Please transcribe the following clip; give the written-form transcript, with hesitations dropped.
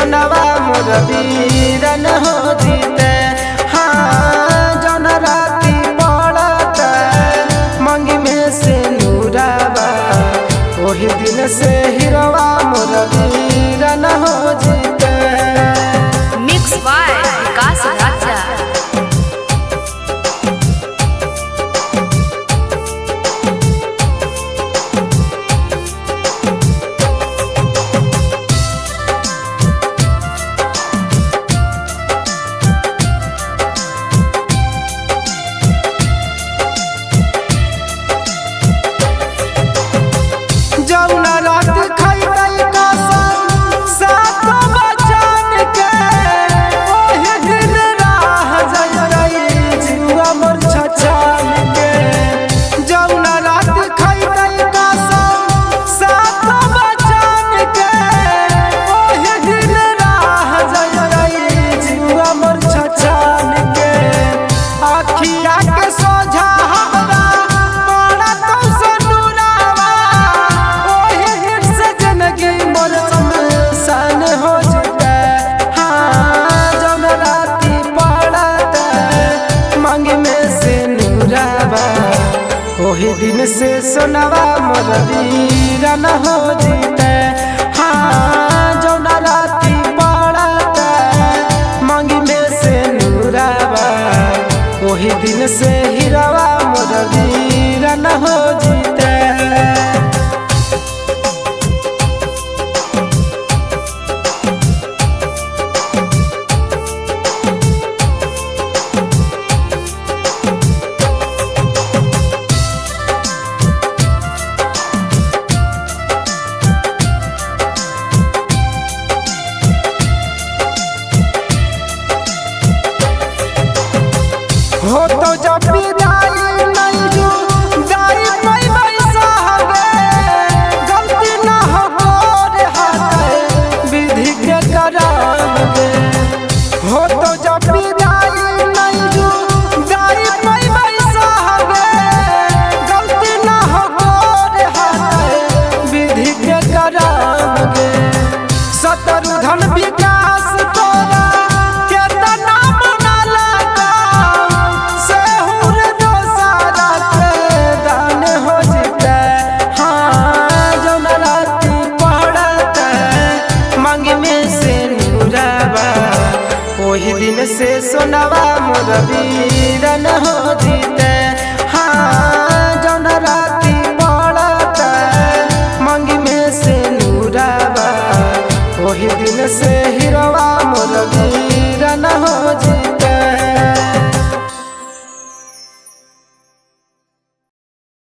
सोनवा मोर वीरन हो जीते। हाँ जौन राती पड़त मंगी में से नूरावा ओही दिन से हिरवा मोर वीरन हो जीते। मिक्स बाय विकास राजा। जौना रात खैतै कसम सात बचन के ओही दिन राह जइतै जीवा मोर छछन के। जौना रात खैतै कसम सात बचन के ओही दिन राह जइतै जीवा मोर छछन के। अखिया के सोझा हमरा पड़त सनुरावा ओही दिन से जिंदगी मोर शमशान हो जेतै। हाँ जौन राती पड़त मांग में से नूरावा ओही दिन से सोनवा मोर वीरन हो जीते। हाँ जौन राती पड़त मांग में से नूरावा ओही दिन से हिरवा मोर वीरन हो जीते। हो तो जब विदाई नहीं जू दाई पई पैसा हवे गलती ना हो रे हाथे विधि के करम गे। हो तो जब विदाई नहीं जू दाई पई पैसा हवे गलती ना हो रे हाथे विधि के करम गे। शत्रुधन विकास तोरा केतना मनाला सेहुर दोसारा के दान हो जेतै। हाँ जौन राती पड़त मांग में से नूरावा ओही दिन से सोनवा मोर वीरन हो जीते।